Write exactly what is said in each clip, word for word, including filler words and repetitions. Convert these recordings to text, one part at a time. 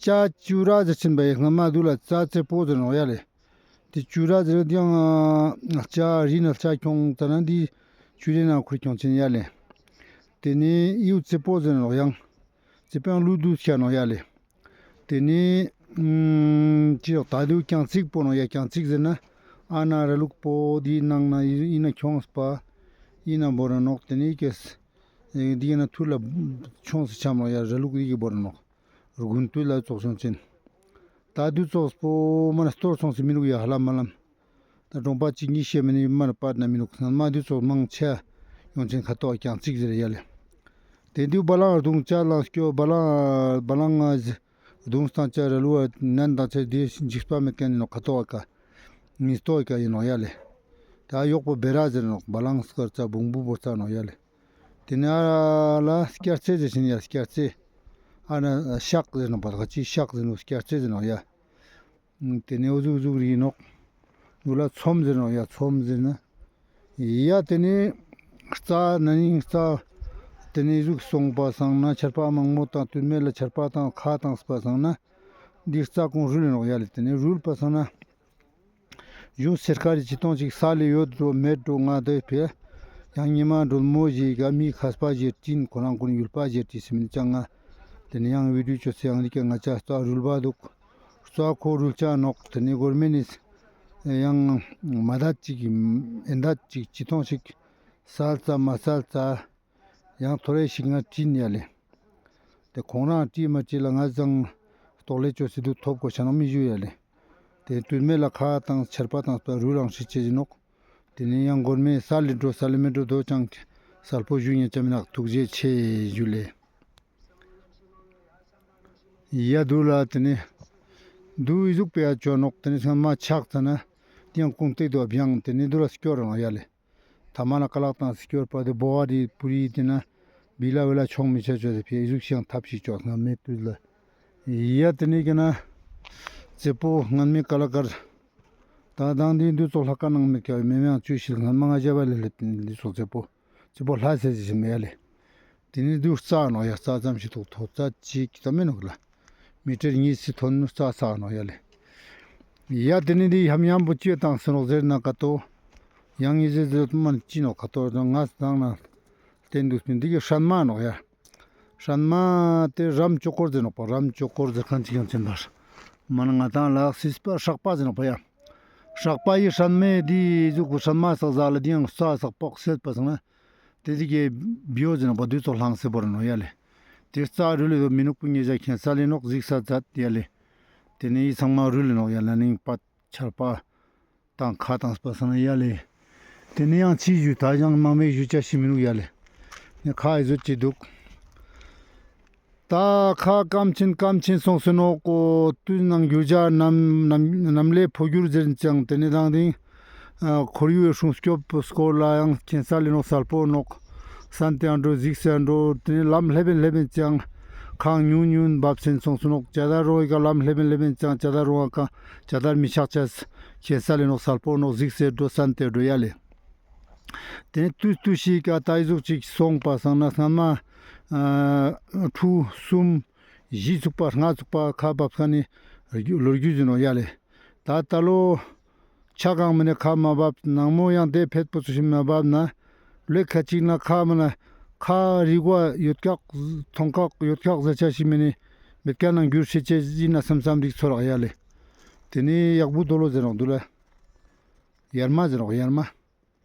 ལྕགས་ཅུ་ར་ཟེར་ཅེན་པ་ཡ་སྔ་མ་དུག་ལ་ལྕགས་རྩེ་པོ་ཟེར་ནོག་ཡ་ལེ། ཏེ་ཅུ་ར་ཟེར་ཏེ་ཡང་ལྕགས་རི་ནེ་ལྕགས་ཁྱོང་ཙ་ན་འི་ཅུ་རའི་ནང་ཁུར་ཁྱོང་ཅེན་ཡ་ལེ། ཏེ་ནེ་ཡུ་རྩེ་པོ་ཟེར་ནོག་ཡང་རྩེ་པོའང་ལུ་དུག་ཤ་ནོག་ཡ་ལེ། ཏེ་ནེ་ཨུམ་ཅི་ཡོག་ད་དུ་གྱང་རྩིག་པོ་ནོག་ཡ། གྱང་རྩིག་ཟེར་ན་ཨ་ན་ར་ལུག་པོ་འི་ནང་ན་འི་ན་ཁྱོངས་པ་འི་ན་བོར་ར་ནོག། ཏེ་ནེ་ཀེས་འི་ན་ཐུར་ལ་ཁྱོངས་སེ་ཆམ་ནོག་ཡ། ར་ལུག་འི་གི་བོར་ར་ནོག། རྒུན་ཏུ་ལ་ཙོགས་སོང་ཅེན། ད་དུ་ཙོགས་པོ་མ་ན་སྟོར་སོང་སེ་མི་ནུག་ཡ། ཧ་ལམ་མ་ལམ། ད་གྲོང་པ་ཅིག་ཉིས་ཤེས་མ་ནེ་མ་ན་པར་ན་མི་ནུག། སྔ་མ་དུ་ཙོགས་མང་ཆེ་ཡོང་ཅེན་ཁ་ཐོག་གྱང་རྩིག་ཟེར་ཡ་ལེ། ཏེ་དུ་བ་ལང་རྡུང་ཅ་ལང་སྐྱོ་བ་ལང་བ་ལང་ང་རྡུང་སྟང་ཅ་ར་ལུ་བ་ནན་དང་ཆ་འི་འཇིགས་པ་མེད་ཁན་ནོག། ཁ་ཐོག་ཀ་ཉིས་ཐོག་ཀ་ཨིན་ནོག་ཡ་ལེ། ད་ཡོག་པོ་བེ་ར་ཟེར་ནོག། བ་ལང་སྐར་ཙ་བུང་བུ་བོར་ཙ་ནོག་ཡ་ལེ། ཏེ་ནེ་ཨ་ལ་སྐྱར་རྩེ་ཟེར་ཅེན་ཡ། སྐྱར་རྩེ་ཨ་ན་ཤག་ཟེར་ནོག་པ། ད་ཅི་ཤག་ཟེར་ནོག། སྐྱར་རྩེ་ཟེར་ནོག་ཡ། ཏེ་ནེ་འུ་ཟུག་ཟུག་རིག་ནོག། དུག་ལ་ཚོམ་ཟེར་ནོག་ཡ། ཚོམ་ཟེར་ན་ཡ། ཏེ་ནེ་རྩྭ་ན་ནིང་རྩྭ་ཏེ་ནེ་ཟུག་སོང་པ་སང་ན་ཆར་པ་མང་མོ་དང་དུས་མེད་ལ་ཆར་པ་དང་ཁ་དང་སྤ་སང་ན་འི་རྩྭ་ཀུན་རུལ་ནོག་ཡ་ལེ། ཏེ་ནེ་རུལ་པ་སང་ན་གཞུང་སེར་ཁ་རི་ཅི་ཏོང་ཅིག་ས་ལེ་ཡོད་འགྲོ་མེད་འགྲོ་ང་དེ་ཕེ། ཡང་ཉི་མ་གྲོལ་མོ་ཞིག་ག་མི་ཁ་སྤ་ཞིག་ཏྲིན་ཁོ་རང་ཀུན་ཡུལ་པ་ཞིག་ཏྲིན་སེ་མིན་ཅང་ང་། ཏེ་ནེ་ཡང་བི་ཌིའོ་ཅོ་སེ་ཡང་རིག་ག་ང་ཅ་རྩྭ་རུལ་བ་དུག། རྩྭ་ཁོ་རུལ་ཅ་ནོག། ཏེ་ནེ་གོར་མེན་ནི་ཡང་མ་དད་ཅིག་ཨེ་དད་ཅིག་ཅི་ཏོང་ཞིག་སལ་ཙ་མ་སལ་ཙ་ཡང་ཐོ་རེ་ཞིག་ང་ཏྲིན་ཡ་ལེ། ཏེ་ཁོང་རང་ཏྲིན་མ་ཏྲིན་ལ་ང་ཙང་ལྟོགས་ལེ་ཅོ་སེ་དུག། ཐོབ་གོ་ཆ་ནོག་མི་ཞུ་ཡ་ལེ། ཏེ་དུས་མེད་ལ་ཁ་དང་ཆར་པ་དང་སྤ་རུལ་ལང་ཤེས་ཅེ་ཨིན་ནོག། ཏེ་ནེ་ཡང་གོར་མེན་སལ་ལེ་འགྲོ་སལ་ལེ་མི་འགྲོ་དོ་ཅང་སལ་པོ་ཞུ་ཉན་ཅ་མི་ནག། ཐུགས་རྗེ་ཆེ་ཞུ་ལེ། ཡ་དུག་ལ་ཏེ་ནེ་དུག་འི་ཟུག་པེ་ཡ་ཅོ་ནོག། ཏེ་ནེ་སྔ་མ་ཆག་ཙ་ན་ཏེ་ཡང་ཀུང་ཏེ་དུག་བྱང་། ཏེ་ནེ་དུག་ལ་སྐྱོར་ར་ནོག་ཡ་ལེ། ཐ་མ་ན་ཀ་ལག་དང་སྐྱོར་པ་དེ་བོ་བ་རི་པུ་རི་ཏེ་ན་བི་ལ་བི་ལ་ཆོང་མི་ཆ་ཅོ་ཟེར་ཕེ་འི་ཟུག་ཤིང་ཐབས་ཤིག་ཅོ་སྔ་མེ་དུས་ལ། ཡ་ཏེ་ནེ་ཀ་ན་རྩེ་པོ་སྔ་མེ་ཀ་ལ་ཀར། ད་དང་དེ་དུས་ཙོགས་ལྷ་ཀ་ནང་མེད་ཀྱ་མེ་མེ་ཡང་ཅུ་ཤིལ་སྔ་མ་ང་ཞ་བ་ལེ་ལེ་ཏེ་ནེ་དུས་ཙོགས་རྩེ་པོ་རྩེ་པོ་ལྷ་ཟེར་ཟེར་མེ་ཡ་ལེ། ཏེ་ནེ་དུག་རྩྭ་ནོག་ཡ། རྩྭ་ཙམ་ཞིག་ཐོག་ཐོག་རྩྭ་ཅིག་ཙམ་མེ་ནོག་ལ། མི་ཊར་ཉིས་སི་ཐོན་རྩྭ་ས་ནོག་ཡ་ལེ། ཡ་ཏེ་ནེ་འི་ཡམ་ཡམ་པོ་ཅི་ཡོད་དང་སེ་ནོག་ཟེར་ན་ཀ་ཏོ། ཡང་ངེ་ཟེར་ཟེར་མ་ཅི་ནོག་ཀ་ཏོ་ང་དང་ན་བསྟན་དུག་སྤིན་འི་གི་སྲན་མ་ནོག་ཡ། སྲན་མ་ཏེ་རམ་ཅོ་ཀོར་ཟེར་ནོག་པ། རམ་ཅོ་ཀོར་ཟེར་ཁན་ཅིག་ཡང་ཅན་པ། མ་ན་ང་དང་ལ་སིས་པ་སྲག་པ་ཟེར་ནོག་པ་ཡ། སྲག་པ་ཡི་སྲན་མེ་འི་ཟུག་གི་སྲན་མ་སག་ཟ་ལ་འི་ཡང་རྩྭ་སག་པོག་སེད་པ་སང་ན། ཏེ་འི་གི་བིའོ་ཟེར་ནོག་པ། དུས་ཙོགས་ལྷང་སེ་བོར་ནོག་ཡ་ལེ། ཏེ་རྩྭ་རུལ་ལེ་མི་ནུག་པུ་ཉེ་ཞ་ཁྱེན་ས་ལེ་ནོག་གཟིགས་ས་ཛད་ཡ་ལེ། ཏེ་ནེ་འི་ཚང་མ་རུལ་ལེ་ནོག་ཡ་ལེ། ནིང་པ་ཆར་པ་དང་ཁ་དང་སྤ་སང་ན་ཡ་ལེ། ཏེ་ནེ་ཡང་ཅི་ཞུ་ད་ཡང་མང་མེ་ཞུ་ཅ་ཤི་མི་ནུག་ཡ་ལེ། ནེ་ཁ་འི་ཟུག་ཅིག་དུག། ད་ཁ་སྐམ་ཆེན་སྐམ་ཆེན་སོང་སེ་ནོག་གོ། དུས་ནང་འགྱུར་བ་ནམ་ནམ་ནམ་ལེ་ཕོ་འགྱུར་ཟེར་ཅང་ཏེ་ནེ་དང་དེང་ཨ་ཁོར་ཡུག་སྲུང་སྐྱོབ་སྐོར་ལ་ཡང་ཁྱེན་ས་ལེ་ནོག་སལ་པོ་ནོག། སན་ཏེ་ཡང་འགྲོ་གཟིགས་སེ་ཡང་འགྲོ། ཏེ་ནེ་ལམ་ལྷེབ་བེན་ལྷེབ་བེན་ཅང་ཁང་ཉུང་ཉུང་བབས་སེན་སོང་སེ་ནོག། ཅ་ད་རོང་ཡི་ཀ་ལམ་ལྷེབ་བེན་ལྷེབ་བེན་ཅང་ཅ་ད་རོང་ཡི་ཀ་ཅ་ད་མི་ཆག་ཅས་ཁྱེན་ས་ལེ་ནོག་སལ་པོ་ནོག། གཟིགས་སེ་འགྲོ་སན་ཏེ་འགྲོ་ཡ་ལེ། ཏེ་ནེ་ཏུས་ཏུས་ཤིག་ག་ད་འི་ཟུག་ཅིག་སོང་པ་སང་ན་སྔ་མ་ཨ་ཕྲུ་གསུམ་བཞི་ཚུགས་པ་ལྔ་ཚུགས་པ་ཁ་བབས་ཁན་ནི་ལོ་རྒྱུས་ཟེར་ནོག་ཡ་ལེ། ད་ད་ལོ་ཆ་གང་མ་ནེ་ཁ་མ་བབས། ནང་མོ་ཡང་དེ་ཕེད་པོ་ཚུ་ཤིག་མ་བབས་ན་ལོ་ཁ་ཅིག་ན་ཁ་མ་ན་ཁ་རི་གོ་ཡོད་ཀྱག་ཐོང་ཀྱག་ཡོད་ཀྱག་ཟེར་ཆ་ཤིག་མ་ནེ་མེད་ཀྱག་ནང་འགྱུར་ཤེས་ཅེས་ཨིན་ན་སམ་སམ་རིག་ཚོར་རག་ཡ་ལེ། ཏེ་ནེ་ཡག་པོ་དོ་ལོ་ཟེར་ནོག་དུག་ལ། ཡར་མ་ཟེར་ནོག་ཡར་མ།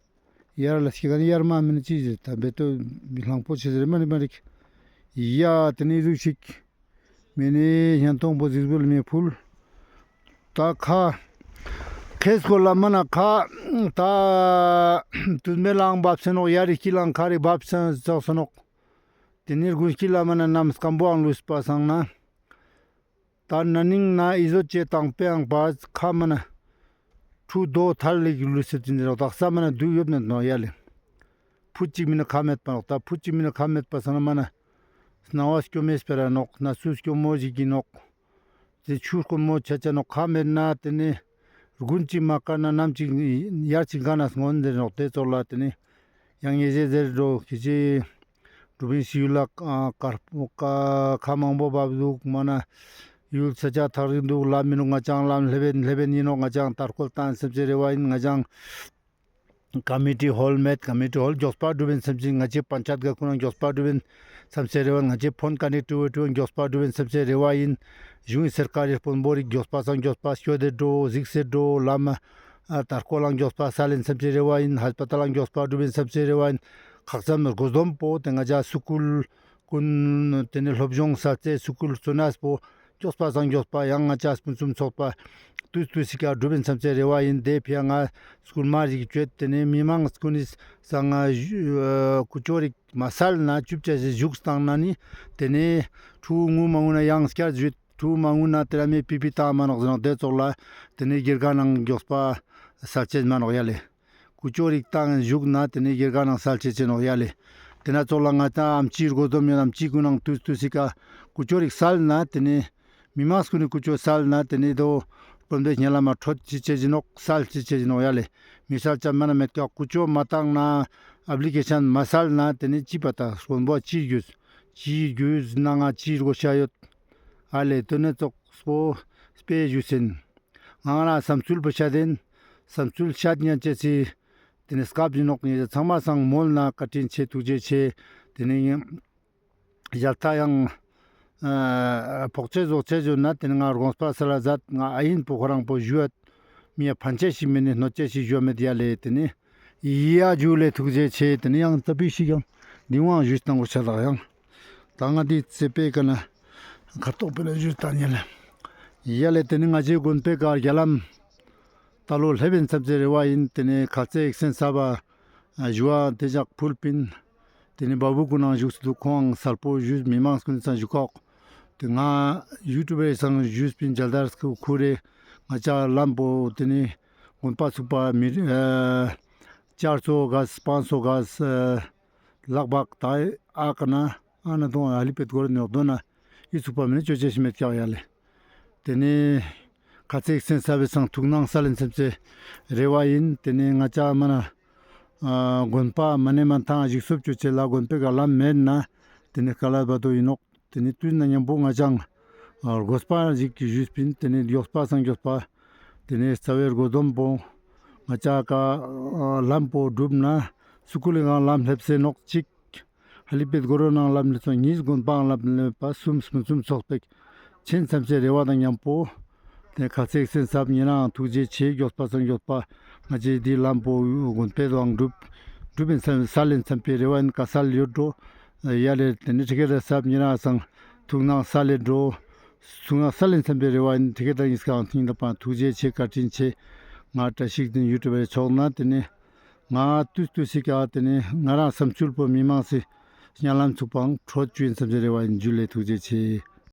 ཡར་ལ་སྐྱེ་ག་ནི་ཡར་མ་མིན་ཅི་ཟེར་ད་བེ་ཏོ་གླང་པོ་ཆེ་ཟེར་མ་རིག་མ་རིག། ཡ་ཏེ་ནེ་ཟུག་ཤིག་མེ་ནེ་ཡང་ཐོང་པོ་ཟིག་བུལ་མེ་ཕུལ། ད་ཁ་ཁེས་སྐོར་ལ་མ་ན་ཁ་ད་དུས་མེ་ལང་བབས་སེ་ནོག། ཡ་རི་སྐྱིད་ལང་ཁ་རི་བབས་སེ་ནོག། ཏེ་ནེ་དགུན་སྐྱིད་ལ་མ་ན་ནམ་སྐམ་པོའང་ལུས་པ་སང་ན། ད་ན་ནིང་ན་འི་ཟོ་ཅེ་དང་པེའང་པ་ཁ་མ་ན་ཕྲུ་དོ་ཐར་ལེ་གི་ལུས་སེ་ཏེ་ནེ་རོག་དག་ས་མ་ན་དུག་ཡོད་ནོག་ཡ་ལེ། ཕུ་ཅིག་མི་ན་ཁ་མེད་པ་རོག་ད་ཕུ་ཅིག་མི་ན་ཁ་མེད་པ་སང་ན་མ་ན་སྣང་བ་སྐྱོ་མེད་སྤེ་ར་ནོག། ན་སུ་སྐྱོ་མོ་ཞིག་གི་ནོག། ཏེ་ཆུ་སྐོར་མོ་ཆ་ཆ་ནོག། ཁ་མེད་ན་ཏེ་ནེ་དགུན་ཅིག་མ་ཀ་ན་ནམ་ཅིག་ཡར་ཅིག་ག་ན་སྔོན་ཟེར་ནོག། ཏེ་ཙོགས་ལ་ཏེ་ནེ་ཡང་ངེ་ཟེར་ཟེར་འགྲོ་ཁེ་ཅི་གྲུ་བིན་ཤི་ཡུལ་ལ་ཁ་མང་པོ་བབས་དུག་མ་ན། ཡུལ་ས་ཆ་ཐག་རིང་དུག་ལམ་མི་ནུག། ང་ཅའང་ལམ་ལེབ་ཨིན་ལེབ་ཨིན་ཨིན་ནོག། ང་ཅའང་ཏར་ཀོལ་ཏང་སམ་ཅེས་རེ་བ་ཨིན། ང་ཅའང་ཀ་མི་ཊི་ཧོལ་མེད་ཀ་མི་ཊི་ཧོལ་གྱོགས་པ་གྲུབ་ཨིན་སམ་ཅེས། ང་ཅའི་པན་ཆད་ག་ཁུ་ནང་གྱོགས་པ་གྲུབ་ཨིན་སམ་ཅེས་རེ་བ་ཨིན། ང་ཅའི་ཕོན་ཀ་ནེག་ཊི་བི་ཊི་གྱོགས་པ་གྲུབ་ཨིན་སམ་ཅེས་རེ་བ་ཨིན། གཞུང་ངི་སར་ཀར་རི་དཔོན་པོ་རིགས་གྱོགས་པ་སང་གྱོགས་པ་སྐྱོད་དེ་འགྲོ་གཟིགས་སེ་འགྲོ་ལམ་ཨ་ཏར་ཀོལ་ལང་གྱོགས་པ་སལ་ཨིན་སམ་ཅེས་རེ་བ་ཨིན། ཧས་པ་ཏལ་ལང་གྱོགས་པ་གྲུབ་ཨིན་སམ་ཅེས་རེ་བ་ཨིན། ཁག་ཙམ་རྒོས་དོམ་པོ་ཏེ་ང་ཅའ་སུ་ཀུལ་ཀུན་ཏེ་ནེ་སློབ་སྦྱོང་ས་ཆ་སུ་ཀུལ་སོ་ནས་པོ་གྱོགས་པ་སང་གྱོགས་པ་ཡང་ང་ཅའ་སྤུན་ཚུམ་ཚོགས་པ་ཏུས་ཏུས་སི་ཀ་གྲུབ་ཨིན་སམ་ཅེས་རེ་བ་ཨིན། ཏེ་ཕི་ཡ་ང་སྐུལ་མ་ཞིག་ཅོས་ཏེ་ནེ་མི་མང་ཀུན་ནི་སང་ང་ཀུ་ཅོ་རིགས་མ་སལ་ན་ཅུབ་ཅ་ཞིག་བཞུགས་བཏང་ན་ནི་ཏེ་ནེ་ཕྲུ་གུ་ངུ་མ་ངུ་ན་ཡང་སྐྱར་ཞུས། ཕྲུ་གུ་མ་ངུ་ན་ཏེ་ར་མེ་པི་པི་ཏང་མ་ནོག་ཟེར་ནོག། ཏེ་ཙོགས་ལ་ཏེ་ནེ་དགེ་རྒན་ནང་གྱོགས་པ་སལ་ཅེས་མ་ནོག་ཡ་ལེ། ཀུ་ཅོ་རིགས་ཏང་བཞུགས་ན་ཏེ་ནེ་དགེ་རྒན་ནང་སལ་ཅེས་ཅེས་ནོག་ཡ་ལེ། ཏེ་ན་ཙོགས་ལ་ང་ཏང་ཨམ་ཆི་རྒོས་དོམ་ཡོད་ཨམ་ཆི་ཀུན་ནང་ཏུས་ཏུས་སི་ཀ་ཀུ་ཅོ་རིགས་སལ་ན་ཏེ་ནེ་མི་མང་ཀུན་ནི་ཀུ་ཅོ་སལ་ན་ཏེ་ནེ་དོ་དཔོན་པོའི་སྙན་ལ་མ་ཁྲོད་ཅི་ཅེས་ཅེས་ནོག། སལ་ཅེས་ཅེས་ནོག་ཡ་ལེ། མི་སལ་ཅ་མ་ན་མེད་ཀྱག། ཀུ་ཅོ་མ་ཏང་ན་ཨབ་ལི་ཀེ་ཤན་མ་སལ་ན་ཏེ་ནེ་ཅི་པ་ཏ་དཔོན་པོ་ཅི་རྒྱུས་ཅི་རྒྱུས་ན་ང་ཅི་རྒོ་ཤ་ཡོད། ཨ་ལེ་ཏེ་ནེ་ཙོགས་པོ་སྤེ་ཞུས་ཨིན། ང་ང་རང་སམ་ཚུལ་པོ་ཤད་ཨིན། སམ་ཚུལ་ཤད་ཉན་ཅེས་སི་ཏེ་ནེ་སྐབས་ཨིན་ནོག། ངེ་ཚང་མ་སང་མོལ་ན་བཀའ་དྲིན་ཆེ་ཐུགས་རྗེ་ཆེ། ཏེ་ནེ་ཞལ་ལྟ་ཡང་ཨ་ཕོག་ཅེས་ཟོག་ཅེས་ཟོ་ན་ཏེ་ནེ་ང་རྒོངས་པ་སལ་ལ་ཛད། ང་ཨ་ཨིན་པོ་ཁོ་རང་པོ་ཞུ་ཡོད། མི་ཡ་ཕན་ཅེས་ཤིག་མེད་ནི་གནོད་ཅེས་ཤིག་ཞུ་ཡོད་མེད་ཡ་ལེ། ཏེ་ནེ་ཡ་ཇུ་ལེ་ཐུགས་རྗེ་ཆེ། ཏེ་ནེ་ཡང་ཙ་པིག་ཞིག་ཡང་འདི་ཝང་ཞུས་ཏང་གོ་ཆ་དག་ཡང་ད་ང་འདི་ཙེ་པེ་ཀ་ན་ཁ་ཐོག་པེ་ན་ཞུས་ཏང་ཉེ་ལེ། ཡ་ལེ་ཏེ་ནེ་ང་ཅའི་དགོན་པའི་ཀ་རྒྱ་ལམ་ཏ་ལོ་ལེབ་ཨིན་སམ་ཅེས་རེ་བ་ཨིན། ཏེ་ནེ་ཁ་ཚེ་ཨེག་སེན་སབ་བ་ཞུ་བ་ཏེ་ཞག་ཕུལ་པིན། ཏེ་ནེ་བ་བུ་ཀུན་ནང་ཞུགས་སུ་དུག། ཁོང་སལ་པོ་ཞུས་མི་མང་ཀུན་སང་ཞུ་ཁོག། ཏེ་ང་ཡུ་ཊུབ་པེ་སང་ཞུས་པིན་ཇལ་དར་ཁུ་རེ་ང་ཅའ་ལམ་པོ་ཏེ་ནེ་དགོན་པ་ཚུགས་པ་མི་ཨ་ཅར་ཚོ་ག་སྤང་ཚོ་ག་ལག་བག་ཏ་ཨ་ཀ་ན་ཨ་ན་དོང་ཨ་ལི་པེད་གོར་ནེ་དོ་ན་ཨི་ཚུགས་པ་མི་ནེ་ཅོ་ཅེས་ཤིག་མེད་ཀྱག་ཡ་ལེ། ཏེ་ནེ་ཁ་ཚེག་སེན་སབ་བེ་སང་ཐུགས་སྣང་སལ་ཨིན་སམ་ཅེས་རེ་བ་ཨིན། ཏེ་ནེ་ང་ཅའ་མ་ན་ཨ་དགོན་པ་མ་ནེ་མ་ཐང་ཞིག་སོབ་ཅོ་ཅེས་ལ་དགོན་པའི་ཀ་ལམ་མེད་ན་ཏེ་ནེ་ཀ་ལ་བ་དོ་ཨིན་ནོག། ཏེ་ནེ་ཏུས་ན་ཉམ་པོ་ང་ཅའང་རྒོས་པ་ཞིག་ཞུས་པིན། ཏེ་ནེ་གྱོགས་པ་སང་གྱོགས་པ་ཏེ་ནེ་རྩ་བའི་རྒོས་དོམ་པོ་ང་ཅའ་ཀ་ལམ་པོ་གྲུབ་ན་སུ་ཀུལ་ལི་ངང་ལམ་ལེབ་སེ་ནོག་ཅིག། ཧ་ལི་པེད་གོ་རོ་ནང་ལམ་ལེབ་སོང་ཉིས་དགོན་པའང་ལམ་ལེབ་པ་སུམ་སྤུན་སུམ་ཚོགས་པེག་ཆེན་སམ་ཅེས་རེ་བ་དང་ཉམ་པོ་ཏེ་ཁ་ཚེག་སེན་སབ་ཉེ་རང་ཐུགས་རྗེ་ཆེ། གྱོགས་པ་སང་གྱོགས་པ་ང་ཅའི་འདི་ལམ་པོ་དགོན་པའི་དོའང་གྲུབ་གྲུབ་ཨིན་སམ་སལ་ཨིན་སམ་པའི་རེ་བ་ཨིན། ཀ་སལ་ཡོད་འགྲོ་ཡ་ལེ། ཏེ་ནེ་ཁྲི་ཀེ་ར་སབ་ཉེ་རང་སང་ཐུགས་སྣང་སལ་ལེ་འགྲོ་ཐུགས་སྣང་སལ་ཨིན་སམ་པའི་རེ་བ་ཨིན། ཁྲི་ཀེ་ར་ཉིས་ཀའང་ཐིང་ད་པ་ཐུགས་རྗེ་ཆེ་བཀའ་དྲིན་ཆེ། ང་བཀྲ་ཤིས་དིན་ཡུ་ཊུབ་པེ་ཕྱོགས་ན་ཏེ་ནེ་ང་ཏུས་ཏུས་སི་ཀ་ཏེ་ནེ་ང་རང་སམ་ཚུལ་པོ་མི་མང་སི་སྙན་ལམ་ཚུགས་པའང་ཁྲོད་ཅུ་ཨིན་སམ་ཅེས་རེ་བ་ཨིན། ཇུ་ལེ་ཐུགས་རྗེ་ཆེ།